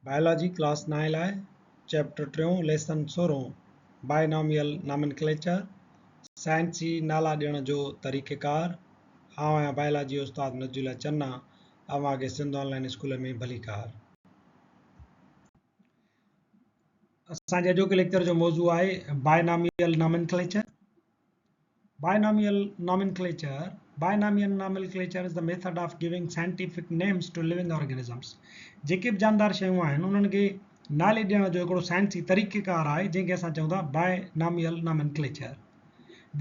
Biology class نائين لاء chapter ٽيون ليسن سورهون بائناميل نامنڪليچر، سائنسي نالا ڏيڻ جو طريقيڪار، آئون آهيان بائيولاجي استاد نجي الله چنا اوهان کي سنڌ آن لائين اسڪول ۾ ڀليڪار. اسان جي اڄوڪي ليڪچر جو موضوع آهي binomial nomenclature. Binomial nomenclature, Binomial nomenclature is the method of giving scientific names to living organisms. جيڪي به جاندار شيون آهن انهن کي نالي ڏيڻ جو هڪڙو سائنسي طريقيڪار آهي جنهن کي اسان چئون ٿا binomial nomenclature.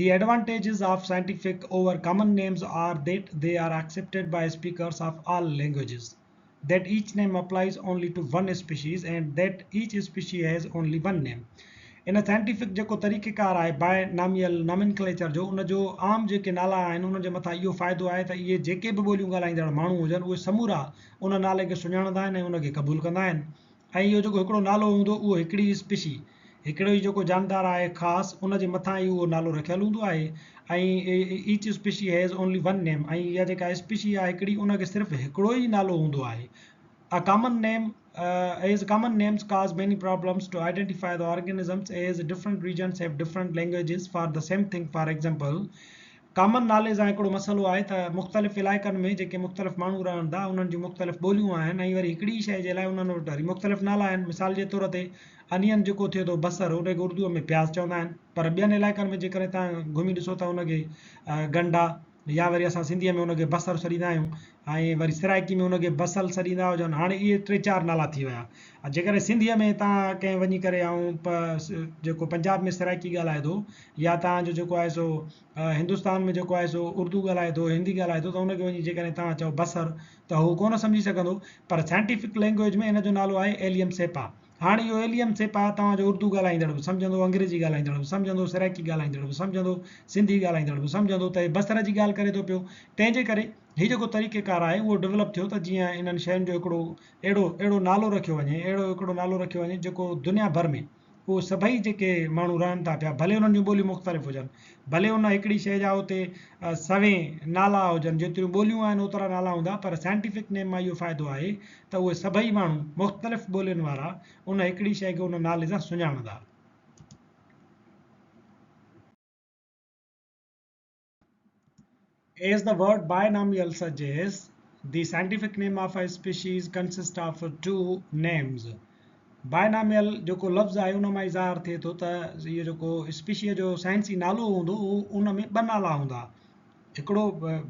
The advantages of scientific over common names are that they are accepted by speakers of all languages, that each name applies only to one species and that each species has only one name. In scientific جيڪو طريقيڪار آهي بائناميل نامنڪليچر جو ان جو عام جيڪي نالا آهن انهن جي مٿان اهو فائدو آهي ته اهي جيڪي به ٻوليون ڳالهائيندڙ ماڻهو هجن اهي سمورا ان نالي کي سڃاڻندا آهن ۽ ان کي قبول ڪندا آهن ۽ اهو جيڪو هڪڙو نالو هوندو اهو هڪڙي ئي اسپيشي، هڪڙو ئي جيڪو جاندار آهي خاص ان جي مٿان ئي اهو نالو رکيل هوندو آهي ۽ Each species has only one name ۽ اها جيڪا اسپيشي آهي هڪڙي ان کي صرف هڪڙو ئي نالو هوندو آهي A common name As common names cause many problems to identify the organisms as different regions have different languages for the same thing for example common نالي سان هڪڙو مسئلو آهي ته مختلف علائقن ۾ جيڪي مختلف ماڻهو رهن ٿا انهن جون مختلف ٻوليون آهن ۽ وري هڪڙي ئي شيء جي لاء انهن وٽ وري مختلف نالا آهن مثال جي طور تي انين جيڪو ٿئي ٿو بصر ان کي اردوء ۾ پياز چوندا آهن پر ٻين علائقن ۾ جيڪڏهن توهان گهمي ڏسو ته ان کي گنڊا يا وري اسان سنڌيء ۾ ان کي بصر سڏيندا آهيون ۽ وري سرائيڪي ۾ ان کي بصل سڏيندا هجن هاڻي اهي ٽي چار نالا ٿي ويا جيڪڏهن سنڌيء ۾ توهان ڪنهن وڃي ڪري ۽ جيڪو پنجاب ۾ سرائيڪي ڳالهائي ٿو يا توهان جو جيڪو آهي سو هندستان ۾ جيڪو آهي سو اردو ڳالهائي ٿو هندي ڳالهائي ٿو ته ان کي وڃي جيڪڏهن توهان چئو بصر ته هو ڪونه سمجهي سگهندو پر سائنٽيفڪ لينگويج ۾ ان جو نالو آهي ايليم سيپا هاڻ اهو ايليم سيپا توهان جو اردو ڳالهائيندڙ به سمجهندو انگريزي ڳالهائيندڙ به سمجهندو سرائيڪي ڳالهائيندڙ به سمجهندو سنڌي ڳالهائيندڙ به سمجهندو ته هي بصر جي ڳالهه ڪري ٿو پيو تنهن جي ڪري هي جيڪو طريقيڪار آهي اهو ڊولپ ٿيو ته جيئن انهن شين جو هڪڙو اهڙو اهڙو نالو رکيو وڃي اهڙو هڪڙو نالو رکيو وڃي جيڪو دنيا ڀر ۾ اهي سڀئي جيڪي ماڻهو رهن ٿا پيا ڀلي انهن جون ٻوليون مختلف هجن، ڀلي ان هڪڙي شيء جا اتي سوين نالا هجن، جيتريون ٻوليون آهن اوترا نالا هوندا پر سائنٽيفڪ نيم مان اهو فائدو آهي ته اهي سڀئي ماڻهو مختلف ٻولين وارا ان هڪڙي شيء کي ان نالي سان سڃاڻندا. As the word binomial suggests, the scientific name of a species consists of two names. Binomial جيڪو لفظ آهي ان مان ئي ظاهر ٿئي ٿو ته اهو جيڪو اسپيشيء جو سائنسي نالو هوندو اهو ان ۾ ٻه نالا هوندا. هڪڙو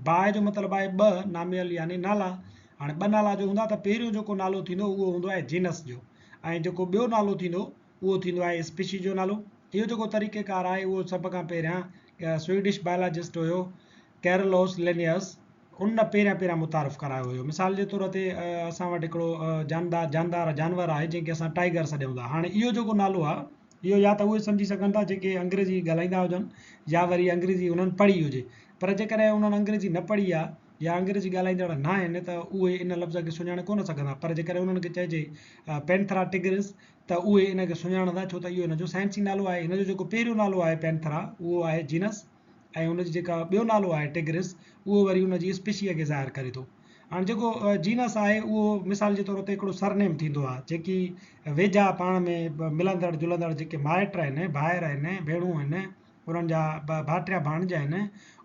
باء جو مطلب آهي ٻه، ناميل يعني نالا. هاڻي ٻه نالا جو هوندا ته پهريون جيڪو نالو ٿيندو اهو هوندو آهي جينس جو ۽ جيڪو ٻيو نالو ٿيندو اهو ٿيندو آهي اسپيشي جو نالو. اهو جيڪو طريقيڪار آهي اهو سڀ کان پهريان سوئيڊش بائلاجسٽ هيو ڪيرلوس لينيئس ان پهريان پهريان متعارف ڪرايو هيو. مثال جي طور تي اسان وٽ هڪڙو جاندار جاندار جانور آهي جنهن کي اسان ٽائيگر سڏيون ٿا. هاڻي اهو جيڪو نالو آهي اهو يا ته اهي سمجهي سگهن ٿا جيڪي انگريزي ڳالهائيندا هجن يا وري انگريزي انهن پڙهي هجي پر جيڪڏهن انهن انگريزي نه پڙهي آهي يا انگريزي ڳالهائيندڙ نه آهن ته اهي ان لفظ کي سڃاڻي ڪونه سگهندا پر جيڪڏهن انهن کي چئجي پينٿرا ٽگرس ته اهي ان کي سڃاڻندا ڇو ته اهو هن جو سائنسي نالو آهي. هن جو جيڪو پهريون نالو آهي پينٿرا اهو آهي جينس ۽ ان جو جيڪا ٻيو نالو آهي ٽيگرس اهو وري ان جي اسپيشيء کي ظاهر ڪري ٿو. هاڻ جيڪو جينس آهي اهو مثال جي طور تي هڪڙو سرنيم ٿيندو آهي جيڪي ويجها پاڻ ۾ ملندڙ جلندڙ جيڪي مائٽ آهن، ڀائر آهن، ڀيڻون آهن، انهن جا ڀائٽيا ڀاڻج آهن،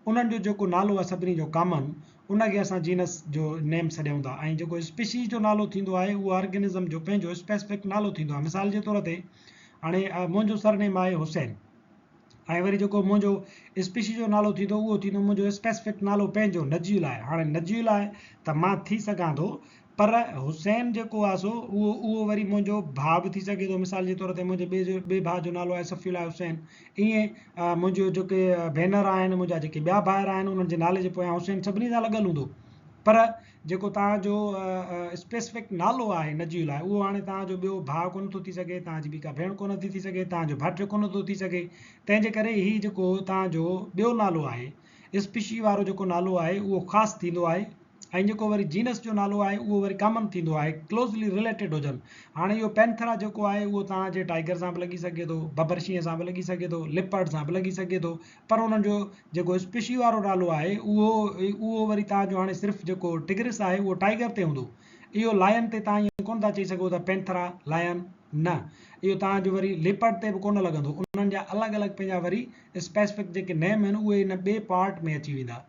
انهن جو جيڪو نالو آهي سڀني جو ڪامن، ان کي اسان جينس جو نيم سڏيون ٿا ۽ جيڪو اسپيشيز جو نالو ٿيندو آهي اهو آرگنزم جو پنهنجو اسپيسفڪ نالو ٿيندو آهي. مثال جي طور تي هاڻي منهنجو سرنيم آهي حسين ۽ وري جيڪو منهنجو اسپيشيز جو نالو ٿيندو اهو ٿيندو منهنجو اسپيسفڪ نالو پنهنجو نجي لاء. هاڻي نجي لاء ته مان ٿي سگهان ٿو پر حسين جيڪو آهي سو اهو اهو وري منهنجو ڀاء به ٿي سگهي ٿو مثال جي طور تي منهنجي ٻئي جو ٻئي ڀاء جو نالو آهي صفي الله حسين ائين منهنجو جيڪي ڀينر آهن منهنجا جيڪي ٻيا ڀائر آهن انهن جي نالي جي پويان حسين سڀني سان لڳل هوندو پر جيڪو توهان جو اسپيسفڪ نالو آهي نجي لاء اهو هاڻي توهان جو ٻيو ڀاء ڪونه ٿو ٿي سگهي توهان جي ٻي ڪا ڀيڻ ڪونه ٿي ٿي سگهي توهان جو ڀائٽيو ڪونه ٿو ٿي سگهي تنهن جي ڪري هي جيڪو توهان جو ٻيو نالو آهي اسپيشي وارو جيڪو نالو آهي اهو خاص ٿيندو آهي ۽ جيڪو وري جينس جو نالو آهي اهو وري ڪامن ٿيندو آهي ڪلوزلي رليٽيڊ هجن هاڻي اهو پينٿرا جيڪو آهي اهو توهان جي ٽائيگر سان به لڳي سگهي ٿو ببر شينهن سان به لڳي سگهي ٿو ليپرڊ سان به لڳي سگهي ٿو پر انهن جو جيڪو اسپيشي وارو نالو آهي اهو اهو وري توهان جو هاڻي صرف جيڪو ٽگرس آهي اهو ٽائيگر تي هوندو. اهو لائن تي توهان ائين ڪونه ٿا چئي سگهو ته پينٿرا لائن نه اهو توهان جو وري ليپرڊ تي به ڪونه لڳندو انهن جا الڳ الڳ پنهنجا وري اسپيسفڪ جيڪي نيم آهن اهي ان ٻئي پارٽ ۾ اچي ويندا.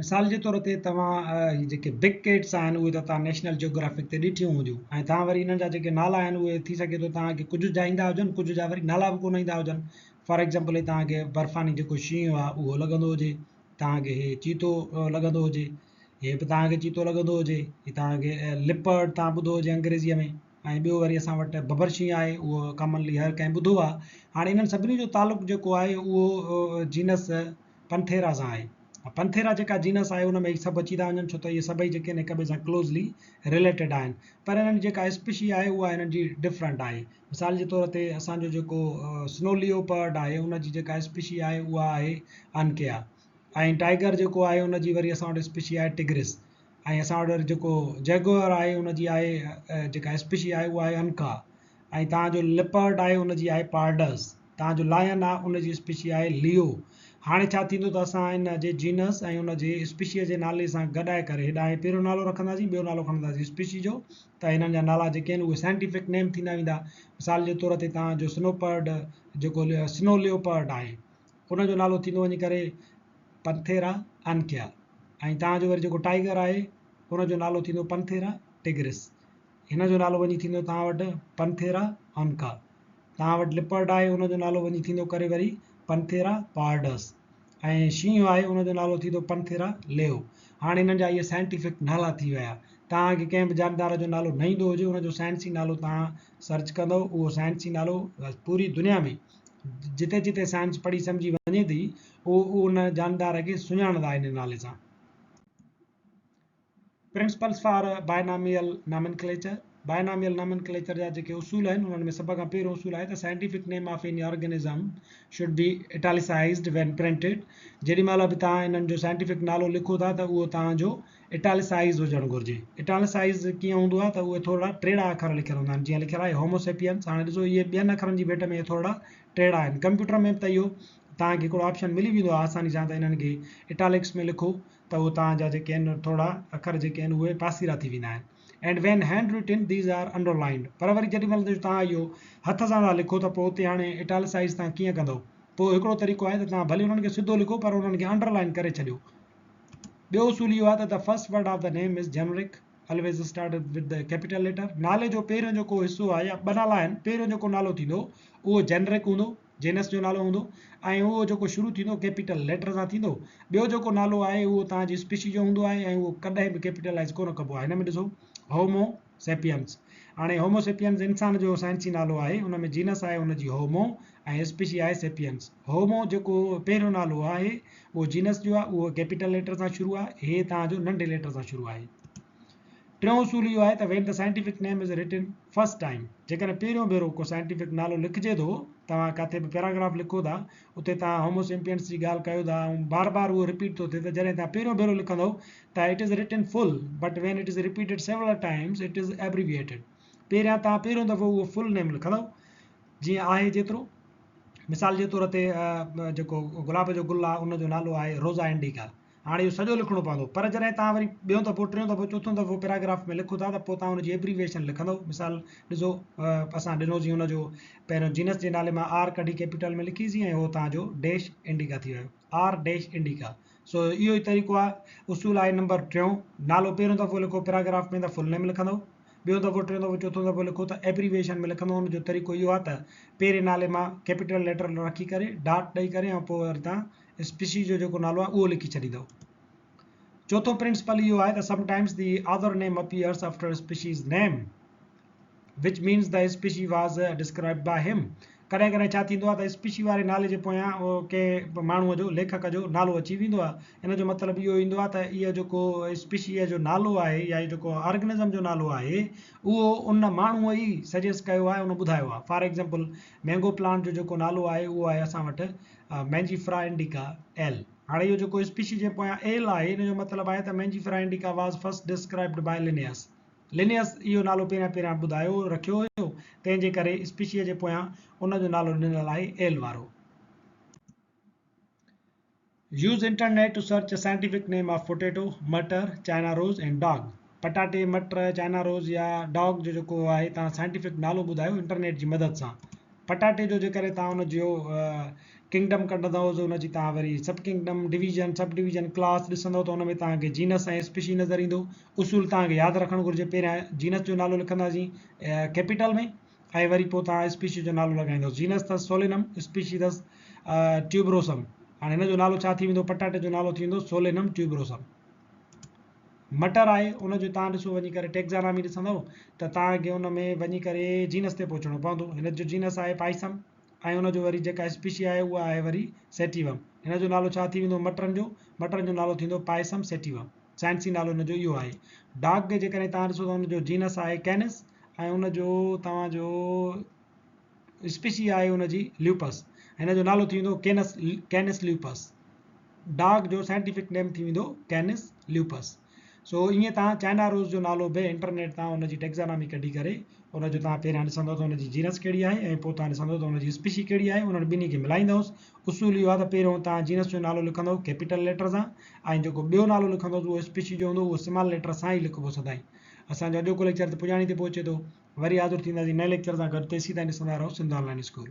مثال جي طور تي توهان هي جيڪي بگ ڪيٽس آهن اهي ته توهان نيشنل جيوگرافڪ تي ڏٺيون هونديون ۽ توهان وري انهن جا جيڪي نالا آهن اهي ٿي سگهي ٿو توهان کي ڪجهه جا ايندا هجن ڪجهه جا وري نالا به ڪونه ايندا هجن فار ايگزامپل هي توهان کي برفاني جيڪو شينهن آهي اهو لڳندو هجي توهان کي هي چيتو لڳندو هجي هي به توهان کي چيتو لڳندو هجي هي توهان کي لپرڊ توهان ٻڌو هجي انگريزيء ۾ ۽ ٻيو وري اسان وٽ ببر شينهن آهي اهو ڪامنلي هر ڪنهن ٻڌو آهي هاڻي انهن سڀني جو تعلق جيڪو آهي اهو جينس پنٿيرا سان آهي. پنٿيرا جيڪا جينس آهي ان ۾ هي سڀ اچي ٿا وڃن ڇو ته اهي سڀئي جيڪي آهن هڪ ٻئي سان ڪلوزلي رليٽيڊ آهن پر انهن جي جيڪا اسپيشي آهي اها انهن جي ڊفرنٽ آهي مثال جي طور تي اسان جو جيڪو سنو ليوپرڊ آهي ان جي جيڪا اسپيشي آهي اها آهي انڪيا ۽ ٽائيگر جيڪو آهي ان جي وري اسان وٽ اسپيشي آهي ٽگرس ۽ اسان وٽ وري جيڪو جيگوئر آهي ان جي آهي جيڪا اسپيشي آهي اها آهي انڪا ۽ تان جو ليپرڊ آهي ان جي آهي پارڊس تان جو لائن آ ان جي اسپيشي آهي ليو. هاڻي ڇا ٿيندو ته اسان ان جي جينس ۽ ان جي اسپيشيء جي نالي سان گڏائي ڪري هيڏانهن پهريون نالو رکنداسين ٻيو نالو کڻنداسين اسپيشي جو ته هنن جا نالا جيڪي آهن اهي سائنٽيفڪ نيم ٿيندا ويندا. مثال جي طور تي تان جو سنوپرڊ جيڪو سنو ليوپرڊ آهي ان جو نالو ٿيندو وڃي ڪري پنٿيرا انڪيا ۽ تان جو وري جيڪو ٽائيگر آهي ان جو نالو ٿيندو پنٿيرا ٽگرس. هن جو نالو وڃي ٿيندو توهان وٽ پنٿيرا آنڪا. توهان وٽ لپرڊ آهي ان جو نالو وڃي ٿيندو ڪري وري پنٿيرا پارڊس ۽ شينهن آهي ان جو نالو ٿيندو پنٿيرا ليو. هاڻي انهن جا اهي سائنٽيفڪ نالا ٿي ويا. توهان کي ڪنهن به جاندار جو نالو نه ايندو هجي ان جو سائنسي نالو توهان سرچ ڪندؤ اهو سائنسي نالو پوري دنيا ۾ جتي جتي سائنس پڙهي سمجهي وڃي ٿي اهو ان جاندار کي سڃاڻندا ان نالي سان. Principles for binomial nomenclature, binomial nomenclature جا جيڪي اصول آهن انهن ۾ سڀ کان پهريون اصول آهي ته scientific name of any organism should be italicised when printed جيڏي مهل به توهان انهن جو سائنٽيفڪ نالو لکو ٿا ته اهو توهان جو اٽاليسائز هجڻ گهرجي. اٽاليسائز ڪيئن هوندو آهي ته اهي ٿورڙا ٽيڙا اکر لکيل هوندا آهن جيئن لکيل آهي هوموسيپينس هاڻي ڏسو اهي ٻين اکرن جي ڀيٽ ۾ ٿورڙا ٽيڙا آهن ڪمپيوٽر ۾ به ته اهو توهان کي هڪڙو آپشن ملي ويندو آهي آساني سان ته انهن کي اٽالڪس ۾ لکو ته اهو توهان جا جيڪي آهن ٿورڙا اکر جيڪي آهن اهي پاسيرا ٿي ويندا آهن and when hand written these are underlined پر وري جيڏي مهل توهان اهو هٿ سان ٿا لکو ته پوء اتي هاڻي اٽالسائز توهان ڪيئن ڪندؤ پوء هڪڙو طريقو آهي ته توهان ڀلي انهن کي سڌو لکو پر انهن کي انڊرلائن ڪري ڇڏيو ٻيو اصول اهو آهي ته the first word of the name is generic always start with the capital letter نالي جو پهريون جيڪو حصو آهي يا ٻه نالا آهن پهريون جيڪو نالو ٿيندو اهو جنرڪ هوندو جينس جو نالو هوندو ۽ اهو جيڪو شروع ٿيندو ڪيپيٽل ليٽر سان ٿيندو. ٻيو جيڪو نالو آهي اهو توهان جي اسپيشي جو هوندو آهي ۽ اهو ڪڏهن به ڪيپيٽلائيز ڪونه ڪبو آهي. هن ۾ ڏسو هومو سيپينس هاڻي هومو سيپينس انسان جو سائنسي نالو آهي ان ۾ جينس آهي ان جي هومو ۽ اسپيشي آهي سيپينس. هومو جيڪو پهريون نالو آهي اهو جينس جو آهي اهو ڪيپيٽل ليٽر سان شروع آهي هي توهان جو ننڍي ليٽر سان شروع آهي. ٽيون اصول اهو آهي ته When the scientific name is written first time جيڪڏهن پهريون ڀيرو ڪو سائنٽيفڪ نالو لکجي ٿو، توهان ڪاٿي به پيراگراف لکو ٿا، اتي توهان هومو سيپينس جي ڳالهه ڪيو ٿا ۽ بار بار اهو رپيٽ ٿو ٿئي ته جڏهن توهان پهريون ڀيرو لکندؤ ته it is written full but when it is repeated several times it is abbreviated پهريان توهان پهريون دفعو اهو فل نيم لکندؤ جيئن آهي جيترو مثال جي طور تي جيڪو گلاب جو گل آهي ان جو نالو آهي روزا انڊيڪا هاڻي اهو سڄو لکڻو پوندو پر جڏهن توهان وري ٻيون دفعو ٽيون دفعو چوٿون دفعو پيراگراف ۾ لکو ٿا ته پوء توهان ان جي ايبريويشن لکندؤ مثال ڏسو اسان ڏنوسين ان جو پهريون جينس جي نالي مان آر ڪڍي ڪيپيٽل ۾ لکيسين ۽ اهو توهان جو ڊيش انڊيڪا ٿي ويو آر ڊيش انڊيڪا سو اهو ئي طريقو آهي اصول آهي نمبر ٽيون نالو پهريون دفعو لکو پيراگراف ۾ ته فل نيم لکندؤ ٻيون دفعو ٽيون دفعو چوٿون دفعو لکو ته ايبريويشن ۾ لکندو ان جو طريقو اهو آهي ته پهرين نالي مان ڪيپيٽل ليٽر رکي ڪري ڊاٽ ڏئي ڪري ۽ پوء وري توهان اسپيشيز جو جيڪو نالو آهي اهو لکي ڇڏيندؤ. چوٿون پرنسپل اهو آهي ته sometimes the other name appears after species name which means the species was described by him ڪڏهن ڪڏهن ڇا ٿيندو آهي ته اسپيشي واري نالي جي پويان ڪنهن ماڻهوء جو ليکڪ جو نالو اچي ويندو آهي ان جو مطلب اهو ايندو آهي ته اهو جيڪو اسپيشيء جو نالو آهي يا اهو جيڪو آرگنزم جو نالو آهي اهو ان ماڻهوء ئي سجيسٽ ڪيو آهي ان ٻڌايو آهي فار ايگزامپل مينگو پلانٽ جو جيڪو نالو آهي اهو آهي اسان وٽ مينجيفرا انڊيڪا ايل. هاڻي اهو جيڪو اسپيشي جي پويان ايل آهي ان جو مطلب آهي ته Mangifera indica was first described by Linnaeus. Linnaeus اهو نالو پهريان پهريان ٻڌايو رکيو هيو تنهن جي ڪري اسپيشيء جي پويان ان جو نالو ڏنل آهي ايل وارو. Use internet to search scientific name of potato, matar, China rose and dog. پٽاٽي، مٽر، چائنا روز يا ڊاگ جو جيڪو آهي توهان سائنٽيفڪ نالو ٻڌايو انٽرنيٽ جي مدد سان. پٽاٽي جو جيڪڏهن توهان ان جو ڪنگڊم ڪڍندؤ ان جي توهان وري sub kingdom, division, sub division, class ڏسندؤ ته ان ۾ توهان کي جينس ۽ اسپيشي نظر ايندو. اصول توهان کي ياد رکڻ گهرجي پهريان جينس جو نالو لکنداسين ڪيپيٽل ۾. ۽ وري پوء توهان اسپيشي جو نالو لڳائيندؤ جينس اٿس سولينم اسپيشي اٿس ٽيوبروسم هاڻي هن جو نالو ڇا ٿي ويندو پٽاٽي جو نالو ٿي ويندو سولينم ٽيوبروسم مٽر آهي ان جو توهان ڏسو وڃي ڪري ٽيڪزانامي ڏسندؤ ته توهان کي ان ۾ وڃي ڪري جينس تي پهچڻو پوندو هن جو جينس آهي پائسم ۽ ان جو وري جيڪا اسپيشي آهي اها آهي وري سيٽيوم هن جو نالو ڇا ٿي ويندو مٽرن جو مٽرن جو نالو ٿيندو پائسم سيٽيوم سائنسي نالو ان جو اهو آهي. ڊاگ کي جيڪڏهن توهان ڏسو ته ان جو جينس آهي ڪينس ۽ ان جو توهان جو اسپيشي آهي ان جي ليوپس هن جو نالو ٿي ويندو ڪينس ڪينس ليوپس ڊاگ جو سائنٽيفڪ نيم ٿي ويندو ڪينس ليوپس سو ائين توهان چائنا روز جو نالو به انٽرنيٽ تان ان جي ٽيڪزانامي ڪڍي ڪري ان جو توهان پهريان ڏسندو ته ان جي جينس ڪهڙي آهي ۽ پوء توهان ڏسندو ته ان جي اسپيشي ڪهڙي آهي انهن ٻنهي کي ملائيندوس اصول اهو آهي ته پهريون توهان جينس جو نالو لکندؤ ڪيپيٽل ليٽر سان ۽ جيڪو ٻيو نالو لکندؤ اهو اسپيشي جو هوندو اهو سمال ليٽر سان ئي لکبو سدائين. اسان جو اڄوڪو ليڪچر ته پڄاڻي تي پهچي ٿو. وري حاضر ٿينداسين نئين ليڪچر سان گڏ تيسين تائين ڏسندا رهو سنڌ آن لائين اسڪول.